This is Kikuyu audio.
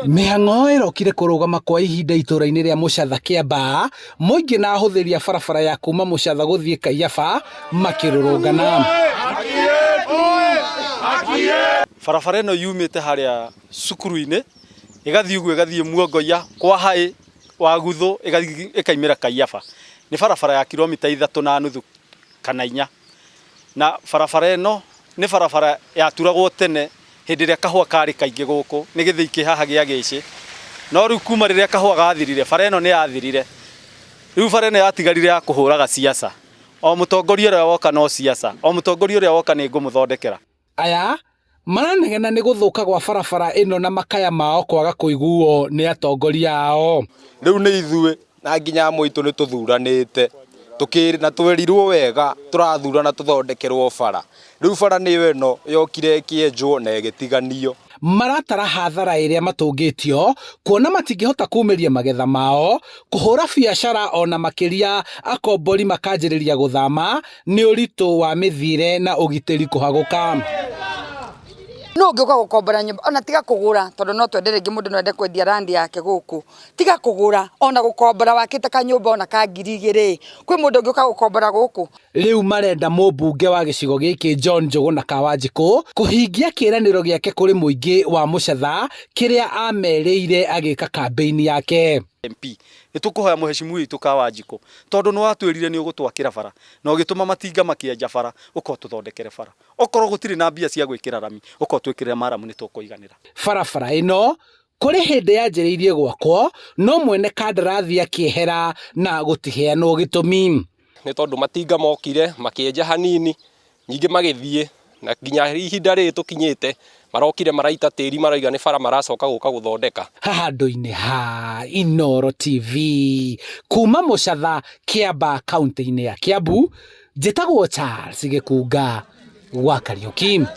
Mĩhang'o ĩrokire kũrũgama kwa ihinda itũra-inĩ rĩa Mũcatha Kĩambaa, mũingĩ na ahũthĩri a barabara ya kuma Mũcatha gũthiĩ Kaiyaba makĩrũrũngana. Barabara ĩno yumĩte harĩa cukuru-inĩ ĩgathiĩ ũguo ĩgathiĩ Muongoia kwa Haĩ Waguthũ ĩkaimĩra Kaiyaba. Nĩ barabara ya kilomita 3.5 kana 4. Na barabara ĩno nĩ barabara yaturagwo tene hĩndĩ ĩrĩa kahũa karĩ kaingĩ gũkũ, nĩ gĩthĩi kĩ haha gĩa Gĩcĩ. No rĩu kuma rĩrĩa kahũa gathirire, bara ĩno nĩ yathirire. Rĩu bara ĩno yatigarire ya kũhũraga ciaca. O mũtongoria ũrĩa woka no ciaca, o mũtongoria ũrĩa woka nĩ ngũmũthondekera. Aya maranegena nĩ gũthũka gwa barabara ĩno na makaya mao kwaga kũiguo nĩ atongoria ao. Rĩu nĩ ithuĩ na nginya amwe aitũ nĩ tũthuranĩte na twerirwo wega tũrathurana tũthondekerwo bara. Rĩu bara nĩyo ĩno yokire ĩkĩenjwo na ĩgĩtiganio. Maratara hathara ĩrĩa matũngĩtio kuona matingĩhota kumĩria magetha mao, kũhũra biacara ona makĩria akombori makanjĩrĩria gũthama nĩ ũritũ wa mĩthiĩre na ũgitĩri kũhagũka. No ũngĩũka gũkombora nyũmba ona tiga kũgũra, tondũ no twende rĩngĩ mũndũ no ende kwendia land yake gũkũ, tiga kũgũra ona gũkombora wakĩte kanyũmba ona ka 2000, kwĩ mũndũ ũngĩũka gũkombora gũkũ? Rĩu marenda mũmbunge wa gĩcigo gĩkĩ John Njũgũna Kawanjikũ kũhingia kĩĩranĩro gĩake kũrĩ mũingĩ wa Mũcatha kĩrĩa amerĩire agĩka kambĩini yake. MP nĩ tũkũhoya mũhecimu witũ Kawanjikũ, tondũ nĩ watwĩrire nĩ ũgũtwakĩra bara na ũgĩtũma matinga makĩenja bara, ũka ũtũthondekere bara. Okorwo gũtirĩ na mbia cia gwĩkĩra rami, ũka ũtwĩkĩrĩre maramu nĩ tũkũiganĩra. Barabara ĩno kũrĩ hĩndĩ yanjĩrĩirie gwakwo no mwene kandarathi akĩehera na gũtiheanwo gĩtũmi. Nĩ tondũ matinga mokire makĩenja hanini, ningĩ magĩthiĩ, na nginya ihinda rĩrĩ tũkinyĩte marokire maraita tĩri marauga nĩ bara maracoka gũka gũthondeka. Handũ-inĩ ha Inooro TV kuma Mũcatha, Kĩamba, kaũntĩ-inĩ ya Kiambu, njĩtagwo Charles Gĩkunga wa Kariũki.